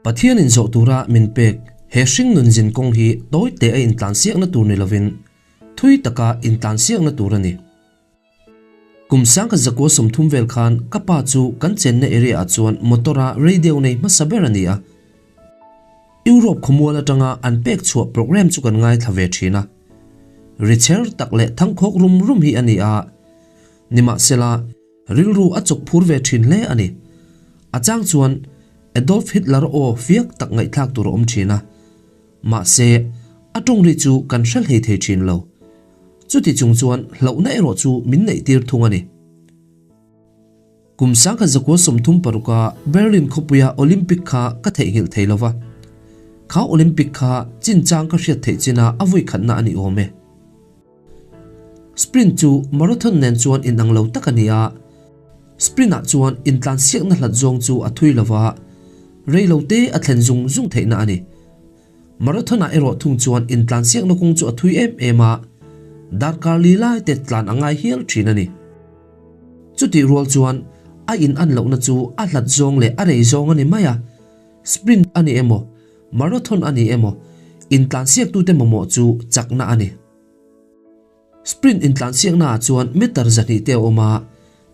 Pathianin zawh tura min pek he hringnun zin kawng hi tawi teh a intlansiakna tur ni lovin thui taka intlansiakna tur a ni. Kum sangkhat zakua 30 vel khan ka pa chu kan chenna area ah chuan motor a radio nei hmasa ber a ni a. Europe khawmual atanga an pek chhuah program chu kan ngaithla ve thin a. Ri cher tak leh thangkhawk rum rum hi a ni a. Nimahsela, rilru a chawk phur ve thin hle a ni. A chang chuan Adolf Hitler aw fiak tak ngaihthlak tur a awm thin a. Mahse, a tawng ri chu kan hre hlei thei thin lo. Chuti chung chuan hlauhna erawh chu min neih tir thung a ni. Kum 1936 a Berlin khawpuia Olympic kha ka theihnghilh thei lo va. Kha Olympic kha chinchang ka hriat theih chin a a vui khatna a ni awm e. Sprint chu marathon nen chuan inang lo tak a ni a. Sprint ah chuan intlansiakna hlat zawng chu a thui lo va, rei lo te a thlen zung zung theihna a ni. Marathon ah erawh thung chuan intlansiakna kawng chu a thui em em a, darkar li lai te tlan a ngai hial thin a ni. Chutih rual chuan a in an lohna chu a hlat zawng leh a rei zawng a ni mai a, sprint a ni emaw, marathon a ni emaw, intlansiaktute mamawh chu chakna a ni. Sprint intlansiakna ah chuan meter 200 te a awm a,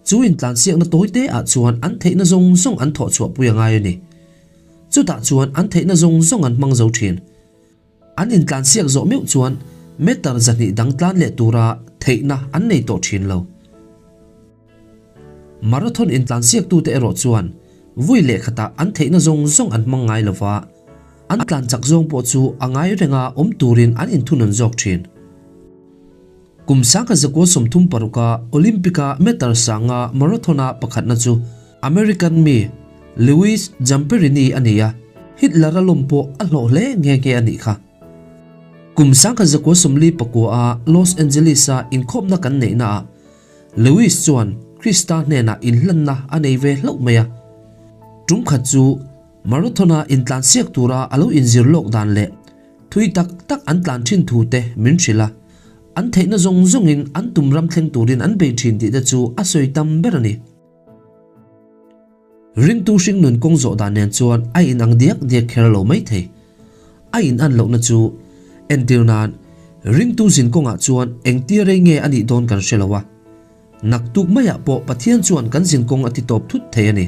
chu intlansiakna tawi te ah chuan an theihna zawng zawng an thawh chhuah pui a ngai a ni. Chutah chuan an theihna zawng zawng an hmang zo thin. An intlansiak zawh meuh chuan meter 200 dang tlan leh tura theihna an nei tawh thin lo. Marathon intlansiaktute erawh chuan vui leh khatah an theihna zawng zawng an hmang ngai lova, an tlan chak zawng pawh chu a ngai renga awm turin an inthunawn zawk thin. Kum 1936 a Olympic-a meter sanga marathon-a pakhatna chu American mi Louis Zamperini a ni a, Hitler-a lawm pawh a hlawh hle nghe nghe a nih kha. Kum 1949 a Los Angeles-a inkhawmna kan neihnaah Lewis chuan Krista hnenah inhlanna a nei ve hlauh mai a. Tum khat chu marathon-a intlansiak tura a lo inzir lawk dan leh thui tak tak an tlan thin thu te min hrilh a. An theihna zawng zawngin an tum ram thleng turin an bei thin tih te chu a sawi tam ber a ni. Ringtu hringnun kawng zawh dan nen chuan a inang diak diak kher lo mai thei. A inan lohna chu entir nan ringtu zin kawngah chuan engtia rei nge a nih dawn kan hre lo a. Naktuk maiah pawh Pathian chuan kan zin kawng a ti tawp thut thei a ni.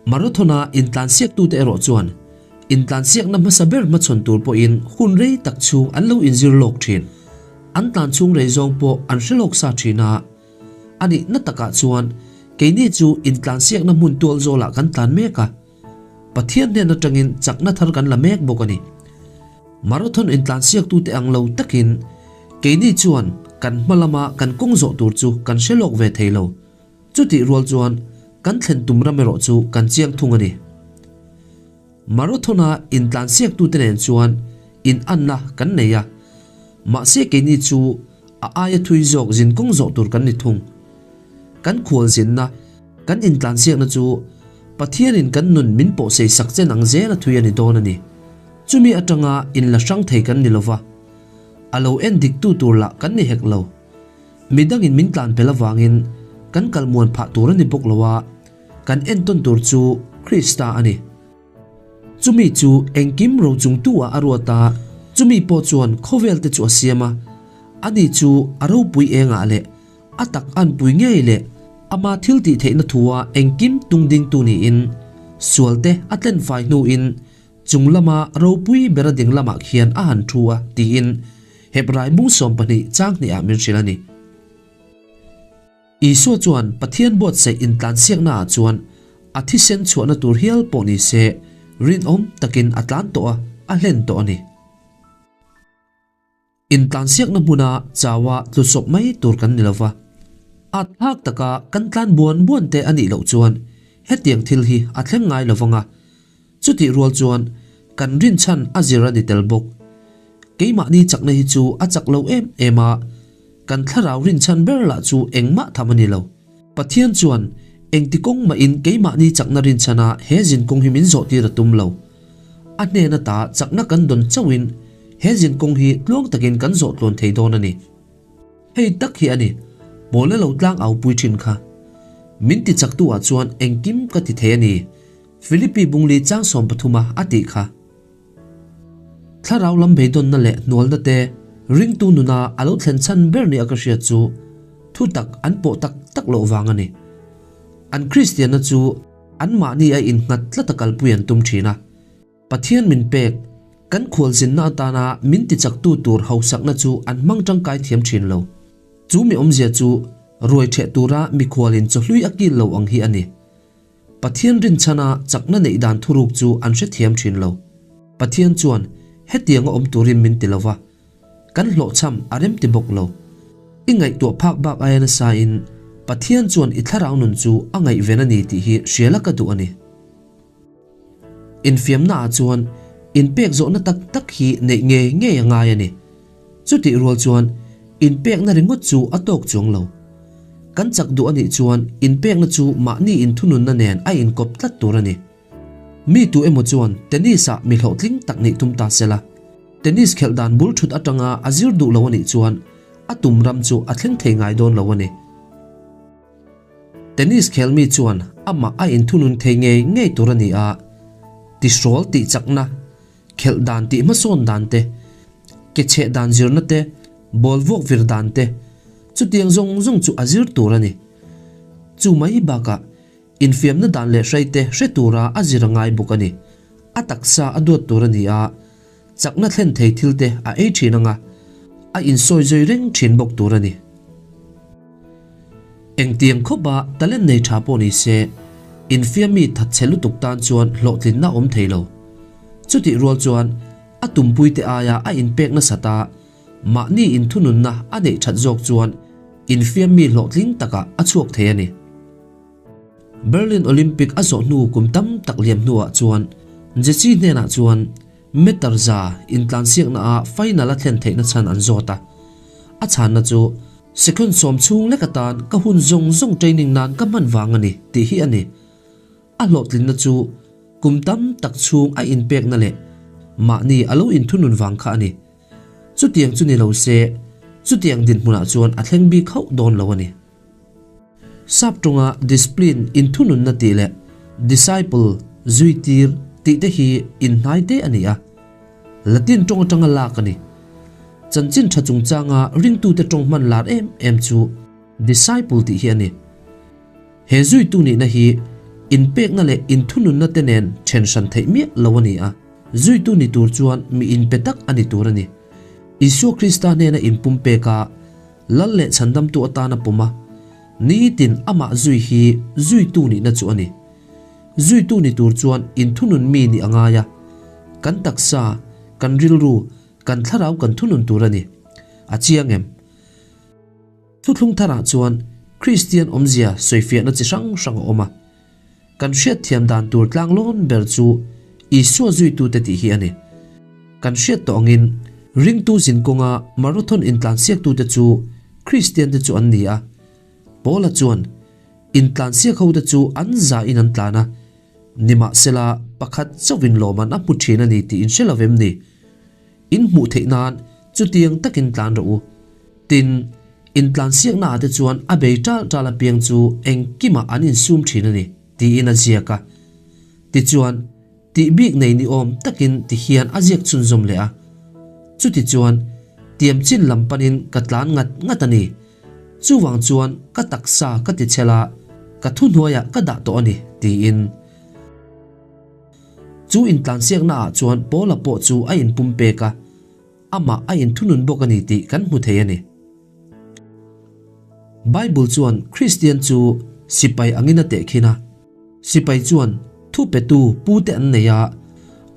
Marathon-a intlansiaktute erawh chuan intlansiakna hmasa ber hmachhawn tur pawhin hun rei tak chhung an lo inzir lawk thin. An tlan chhung rei zawng pawh an hre lawk sa thin a. A nihna takah chuan keini chu intlansiakna hmun tual zawlah kan tlan mek a, Pathian hnen atangin chakna thar kan la mek bawk a ni. Marathon intlansiaktute ang lo takin keini chuan kan hma lama kan kawng zawh tur chu kan hre lawk ve thei lo. Chutih rual chuan kan thlen tum ram erawh chu kan chiang thung a ni. Marathon-a intlansiaktute nen chuan inanna kan nei a, mahse keini chu a aia thui zawk zinkawng zawh tur kan ni thung. Kan khual zinna, kan intlansiakna chu Pathianin kan nun min pawhsei sak chen ang zel a thui a ni dawn a ni. Chumi atanga inla hrang thei kan ni lova, a lo en diktu tur lah kan ni hek lo. Midangin min tlan pel avangin kan kal muan phah tur a ni bawk lo a, kan entawn tur chu Krista a ni. Chumi chu engkim ro chungtu ah a ruat a, chumi pawh chuan khawvel te chu a siam a, ani chu a ropui engah leh a tak anpui ngei leh ama thil tih theihna thu a engkim tung dingtu niin sual te a tlen fai hnuin chung lama ropui ber a ding lamah khian a han thu a tiin Hebrai mung 12 chang hnih ah min hrilh a ni. Isua chuan Pathian buatsaih intlansiakna ah chuan a thisen chhuahna tur hial pawh ni se rinawm takin a tlan tawh a, a hlen tawh a ni. Intlansiakna hmuna chaua tlusawp mai tur kan ni lova, at thlak taka kan tlan buan buan te a nih loh chuan hetiang thil hi a thleng ngai lovang a, chutih rual chuan kan rinchhan a zir a ni tel bawk. Keimahni chakna hi chu a chak lo em em a, kan thlarau rinchhan ber lah chu engmah tham a ni lo. Pathian chuan engti kawng mahin keimahni chakna rinchhana he zinkawng hi min zawhtir a tum lo. A hnen ata chakna kan dawn chauhin he zinkawng hi tluang takin kan zawh tluan thei dawn a ni. Hei tak hi a ni, Pawla lo tlang au pui thin kha. Min ti chaktu ah chuan engkim ka ti thei a ni. Philippi bungli chang sawmpathuma a tih kha. Thlarau lam beidawnna leh hnualna te ringtu nuna a lo thlen chhan ber ni a ka hriat chu thutak an pawh tak tak loh vang a ni. An Kristianna chu anmahni a innghat tlat a kalpui an tum thin a. Pathian min pek, kan khualzinna atana min tichaktu tur hausakna chu an hmang tangkai thiam thin lo. Chu mi awmzia chu ruai theh tura mikhualin chawhlui a kil lo ang hi a ni. Pathian rinchhana chakna neih dan thuruk chu an hrethiam thin lo. Pathian chuan hetianga awm turin min ti lo va, kan hlawhchham a rem ti bawk lo. I ngaihtuah phak bak aia nasa in Pathian chuan i thlarau nun chu a ngaihven a ni tih hi hriala ka duh a ni. Infiamna ah chuan inpek zawhna tak tak hi neih ngei ngei a ngai a ni. Chutih rual chuan inpekna ringawt chu a tawk chuang lo. Kan chak duh a nih chuan inpekna chu mahni inthununna nen a inkawp tlat tur a ni. Mi tu emaw chuan tennis ah mi hlawhtling tak nih tum ta sela, tennis khelh dan bul thut atanga a zir duh lo a nih chuan a tum ram chu a thleng thei ngai dawn lo a ni. Tennis khelmi chuan amah a inthunun thei ngei ngei tur a ni a, tihrawl tih chakna, khelh dan tih hmasawn dan te, ke chheh dan zirna te, ball vuak vir dan te, chutiang zawng zawng chu a zir tur a ni. Chu mai bakah infiamna dan leh hrai te hre tura a zir a ngai bawk a ni. A taksa a duat tur a ni a, chakna thlen thei thil te a ei thin anga, a insawi zui reng thin bawk tur a ni. Engtiang khawpa talent nei tha pawh ni se, infiammi thatchhe lutuk tan chuan hlawhtlinna awm thei lo. Chutih rual chuan a tumpuite aia a inpek nasat a, mahni inthununna a neih that zawk chuan infiammi hlawhtling takah a chhuak thei a ni. Berlin Olympic a zawh hnu kum tam tak liam hnuah chuan Jesse hnenah chuan meter za intlansiakna ah final a thlen theihna chhan an zawt a. A chhanna chu second sawm chhung lek atan ka hun zawng zawng training nan ka hman vang a ni tih hi a ni. A hlawhtlinna chu kum tam tak chhung a inpekna leh mahni a lo inthunun vang kha a ni. Chutiang chu ni lo se, chutiang dinhmunah chuan a thleng bik hauh dawn lo a ni. Sap tawnga discipline inthununna tih leh disciple, zuitir, tih te hi inhnai te a ni a. Latin tawng atanga lak a ni. Chanchin tha chungchanga ringtute tawng hman lar em em chu disciple tih hi a ni. He zuitu nihna hi inpekna leh inthununna te nen then hran theih miah lo a ni a. Zuitu ni tur chuan mi inpe tak a ni tur a ni. Isua Krista hnena inpumpek a, Lal leh chhandamtu atana pawm a, nitin amah zui hi zuitu nihna chu a ni. Zuitu ni tur chuan inthunun mi nih a ngai a, kan taksa, kan rilru, kan thlarau kan thunun tur a ni. A chiang em? Thuthlung tharah chuan Kristian awmzia sawifiahna chi hrang hrang a awm a. Kan hriatthiam dan tur tlanglawn ber chu Isua zuitute tih hi a ni. Kan hriat tawh angin ringtu zinkawnga marathon intlansiaktute chu Kristiante chu an ni a. Paula chuan, Intlansiak hote chu an zahin an tlan a, nimahsela pakhat chauhin lawman a hmu thin a ni tih in hre lo vem ni? In hmuh theih nan chutiang takin tlan rawh u. Tin, intlansiakna ah te chuan a bei tal tal apiang chu engkimah an insum thin a ni, tiin a ziak a. Tichuan, tih bik nei ni awm takin ti hian a ziak chhunzawm leh a. Chutichuan, tiam chin lam panin ka tlan ngat ngat a ni. Chuvang chuan ka taksa ka ti chhel a, ka thuhnuaiah ka dah tawh a ni, tiin. Chu intlansiakna ah chuan Paula pawh chu a inpumpek a, amah a inthunun bawk a ni tih kan hmu thei a ni. Bible chuan Kristian chu sipai angin a tehkhin a, sipai chuan thupetu pute an nei a,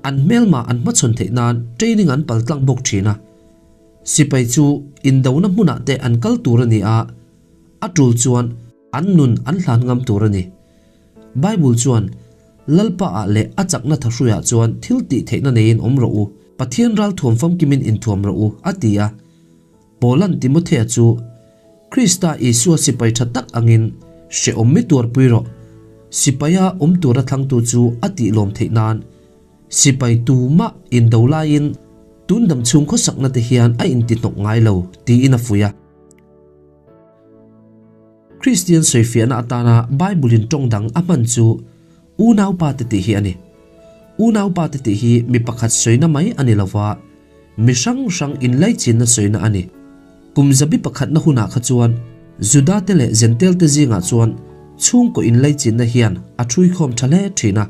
an hmelma an hmachhawn theih nan training an paltlang bawk thin a. Sipai chu indona hmunah te an kal tur a ni a, a tul chuan an nun an hlan ngam tur a ni. Bible chuan, Lalpa ah leh a chakna thahruiah chuan thil tih theihna neiin awm rawh u, Pathian ral thuam famkimin inthuam rawh u, a ti a. Paula'n Timothea chu, Krista Isua sipai tha tak angin hrehawm mi tuarpui rawh, sipaia awm tura thlangtu chu a tih lawm theih nan, sipai tumah indo laiin tun dam chhung khawsakna te hian a intihnawk ngai lo, tiin a fuih a. Kristian sawifiahna atana Bible-in tawng dang a hman chu Unaupa te tih hi a ni. Unaupa te tih hi mi pakhat sawina mai a ni lova, mi hrang hrang inlaichinna sawina a ni. Kum zabi pakhatna hunah kha chuan Juda te leh Jentail te zingah chuan chhungkaw inlaichinna hian a ṭhuikhawm ṭha hle ṭhin a.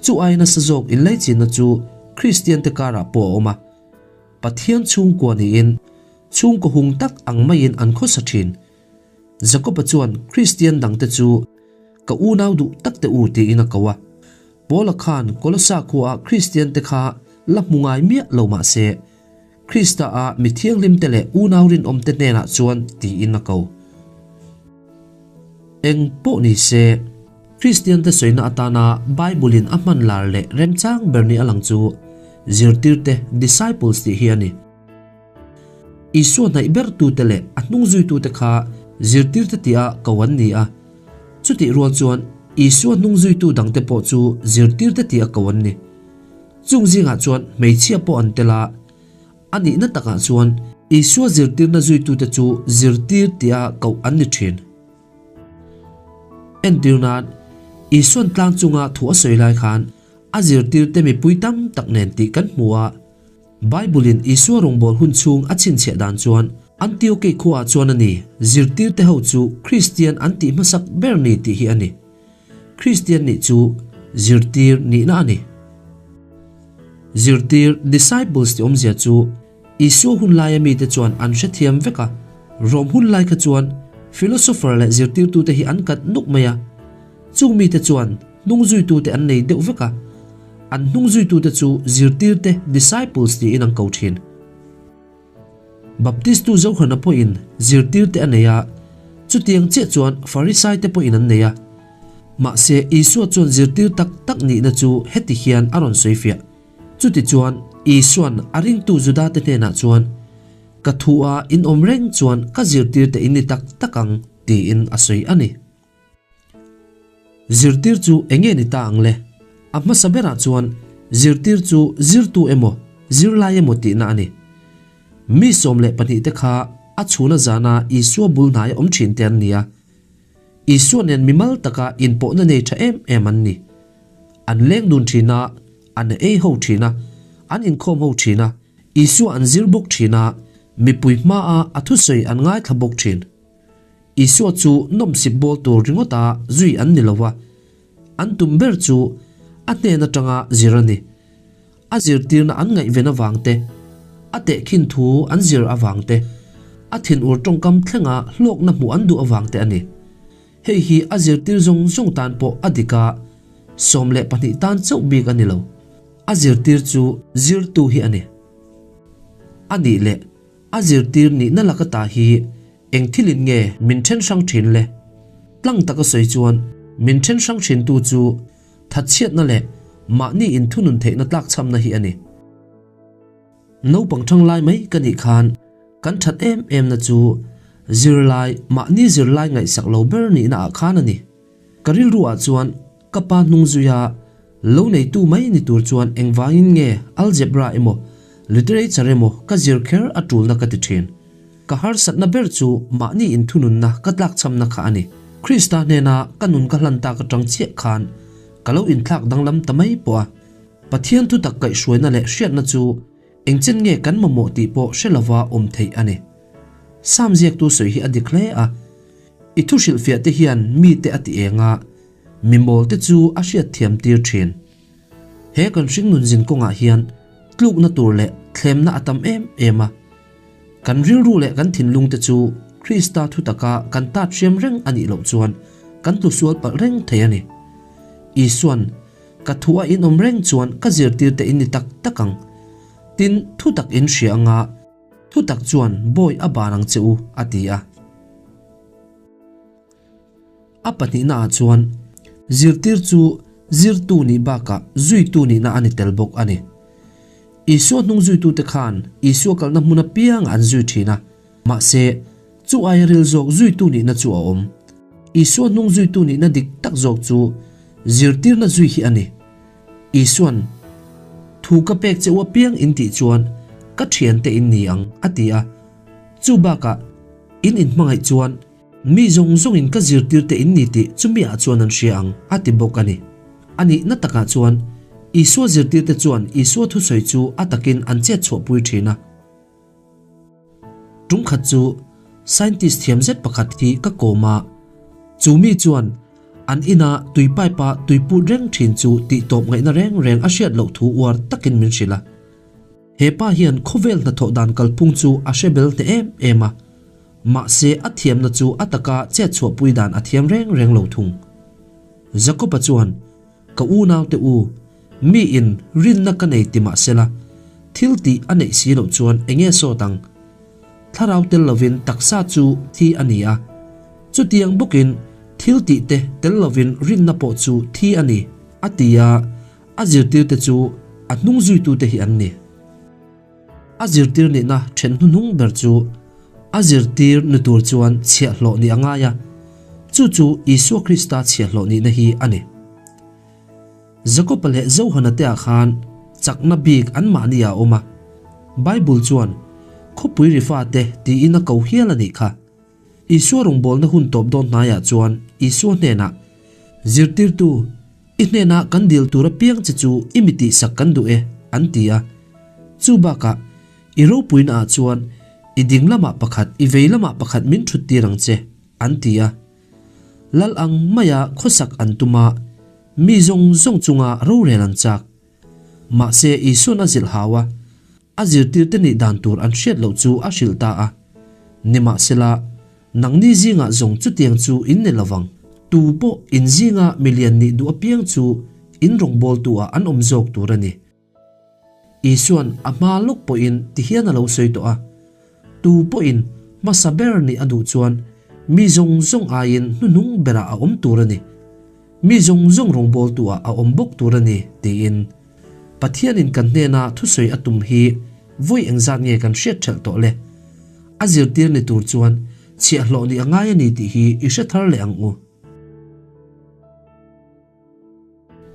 Chu aia nasa zawk inlaichinna chu Kristian te karah pawh a awm a. Pathian chhungkua niin chhungkaw hung tak ang maiin an khawsa ṭhin. Jakob-a chuan Kristian dangte chu Ka unau duh tak te u tiin a ko a. Paula khan Kolosa khuaah Kristiante kha la hmu ngai miah lo mah se, Krista-a mi thianghlimte leh unau rinawmte hnenah chuan tiin a ko. Eng pawh ni se, Kristiante sawina atana Bible-in a hman lar leh remchang ber ni a lang chu zirtirte, disciples, tih hi a ni. Isua hnaih bertute leh a hnungzuitute kha zirtirte tia ko an ni a. Chutih rual chuan Isua hnungzuitu dangte pawh chu zirtirte tia ko an ni. Chung zingah chuan hmeichhia pawh an tel a, a nihna takah chuan Isua zirtirna zuitute chu zirtir tia koh an ni thin. Entir nan, Isua'n tlang chunga thu a sawi lai khan a zirtirte mipui tam tak nen tih kan hmu a. Bible-in Isua rawngbâwl hun chhûng a chhinchhiah dân chuan, Antiokei khuaah chuan a ni, zirtîrte ho chu Kristian an tih hmasak ber ni tih hi a ni. Kristian nih chu zirtîr nihna a ni. Zirtîr, disciples, tih awmzia chu Isua hun laia mite chuan an hrethiam vek a. Rom hun lai kha chuan philosopher leh zirtîrtute hi an kat nuk mai a. Chung mite chuan hnungzuitute an nei deuh vek a, an hnungzuitute chu zirtirte, disciples, tiin an ko thin. Baptistu Johana pawhin zirtirte a nei a, chutiang chiah chuan Farisaite pawhin an nei a. Mahse, Isua chuan zirtir tak tak nihna chu heti hian a rawn sawi fiah. Chutichuan, Isua'n a ringtu Judate hnenah chuan, Ka thu a inawm reng chuan ka zirtirte in ni tak tak ang, tiin a sawi a ni. Zirtir chu eng nge ni ta ang le? A hmasa berah chuan zirtir chu zirtu emaw, zirlai emaw tihna a ni. Mi 12 te kha a chhuna zana Isua bul hnaia awm thin te an ni a. Isua nen mimal taka inpawhna nei tha em em an ni. An leng dun thin a, an ei ho thin a, an inkhawm ho thin a, Isua an zir bawk thin a, mipui hmaa a thusawi an ngaithla bawk thin. Isua chu nawmsip bawl tur ringawta zui an ni lo va, an tum ber chu a hnen atanga zir a ni. A zirtirna an ngaihven avang te, a tehkhin thu an zir avang te, a thinur tawngkam thlenga hlawkna hmuh an duh avang te a ni. Hei hi a zirtir zawng zawng tan pawh a dik a, 12 tan chauh bik a ni lo. A zirtir chu zirtu hi a ni. A nih leh a zirtir nihna laka ta hi Eng thilin nge min then hrang thin le? Tlang taka sawi chuan min then hrang thintu chu thatchhiatna leh mahni inthunun theihna tlakchhamna hi a ni. Naupang thang lai mai ka nih khan kan that em em na chu zirlai mahni zirlai ngaihsak lo ber nihna ah khan a ni. Ka rilru ah chuan ka pa hnung zuia lo neitu mai ni tur chuan engvangin nge algebra emaw literature emaw ka zir kher a tulna ka ti thin. Ka harsatna ber chu mahni inthununna ka tlakchhamna kha a ni. Krista hnena ka nun ka hlan tak atang chiah khan ka lo inthlak danglam ta mai pawh a. Pathian thutak kaihhruaina leh hriatna chu engchen nge kan mamawh tih pawh hre lova awm theih a ni. Sam ziaktu sawi hi a dik hle a. I thu hrilhfiah te hian mite a ti eng a, mi mawlte chu a hriatthiam tir thin. He kan hringnun zin kawngah hian tlukna tur leh thlemna a tam em em a. Kan rilru leh kan thinlungte chu Krista thutaka kan tat hriam reng a nih loh chuan kan tlusual palh reng thei a ni. Isua'n, Ka thu a inawm reng chuan ka zirtirte in ni tak tak ang. Tin, thutak in hria anga thutak chuan bawi a ban ang che u, a ti a. A pahnihnaah chuan zirtir chu zirtu nih bakah zuitu nihna a ni tel bawk a ni. Isua hnung zuitute khan Isua kalna hmun apiangah an zui thin a, mahse, chu aia ril zawk zuitu nihna chu a awm. Isua hnung zuitu nihna dik tak zawk chu zirtirna zui hi a ni. Isua'n, Thu ka pek che u apiang in tih chuan ka thiante in ni ang, a ti a. Chu bakah, in inhmangaih chuan Mi zawng zawngin ka zirtirte in ni tih chumi ah chuan an hria ang, a ti bawk a ni. A nihna takah chuan Isua zirtirte chuan Isua thusawi chu a takin an chet chhuahpui thin a. Tum khat chu scientist thiam zet pakhat hi ka kawm a, chu mi chuan an ina tui pipe a tui put reng thin chu tih tawp ngaihna reng reng a hriat loh thu uar takin min hrilh a. He pa hian khawvel hnathawh dan kalphung chu a hre bel hneh em em a, mahse a thiamna chu a taka chet chhuahpui dan a thiam reng reng lo thung. Jakob-a chuan Ka unaute u, miin rinna ka nei ti mah sela, thil tih a neih si loh chuan eng nge sawt ang? Thlarau tel lovin taksa chu thi a ni a, chutiang bawkin thil tih te tel lovin rinna pawh chu thi a ni, a ti a, a zirtirte chu a hnung zuitute hi an ni. A zirtir nihna then hnuhnung ber chu a zirtir ni tur chuan chhiahhlawh nih a ngai a, chu chu Isua Krista chhiahhlawh nihna hi a ni. Jakoba leh Johana te ah khan chakna bik anmahni ah a awm a, Bible chuan khawpui ri fate tiin a ko hial a nih kha. Isua rawngbawlna hun tawp dawn hnaiah chuan Isua hnenah, Zirtirtu, i hnenah kan dil tur apiang che chu i mi tihsak kan duh e, an ti a. Chu bakah, i ropuinaah chuan i ding lamah pakhat, i vei lamah pakhat min thut tir ang che, an ti a. Lal ang maia khawsak an tum a, mi zawng zawng chunga rorel an chak. Mahse, Isua'n a zilh hau a. A zirtirte nih dan tur an hriat loh chu a hrilh ta a. Nimahsela, nangni zingah zawng chutiang chu in ni lovang. Tu pawh in zinga milian nih duh apiang chu in rawngbawltu-ah an awm zawk tur a ni. Isua'n a hma lawk pawhin tihian a lo sawi tawh a, Tu pawhin hmasa ber nih a duh chuan mi zawng zawng aiin hnuhnung berah a awm tur a ni. Mi zawng zawng rawngbawltu-ah a awm bawk tur a ni, tiin. Pathianin kan hnena thusawi a tum hi vawi engzat nge kan hriat ṭhelh tawh le? A zirtir ni tur chuan chhiahhlawh nih a ngai a ni tih hi i hre thar leh ang u.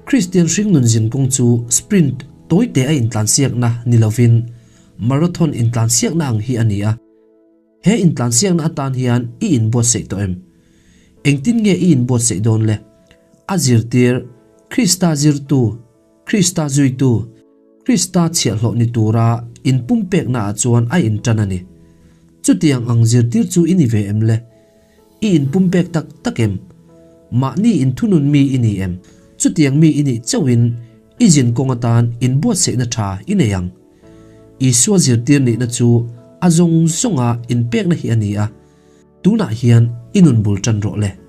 Kristian hringnun zinkawng chu sprint tawite a intlansiakna ni lovin marathon intlansiakna ang hi a ni a. He intlansiakna atan hian i inbuatsaih tawh em? Engtin nge i inbuatsaih dawn le? A zirtir, Krista zirtu, Krista zuitu, Krista chhiahhlawh ni tura inpumpeknaah chuan a intan a ni. Chutiang ang zirtir chu i ni ve em le? I inpumpek tak tak em? Mahni inthunun mi i ni em? Chutiang mi i nih chauhin i zinkawng atan inbuatsaihna tha i nei ang. Isua zirtir nihna chu a zawng zawnga inpekna hi a ni a, tunah hian i nun bul tan rawh le.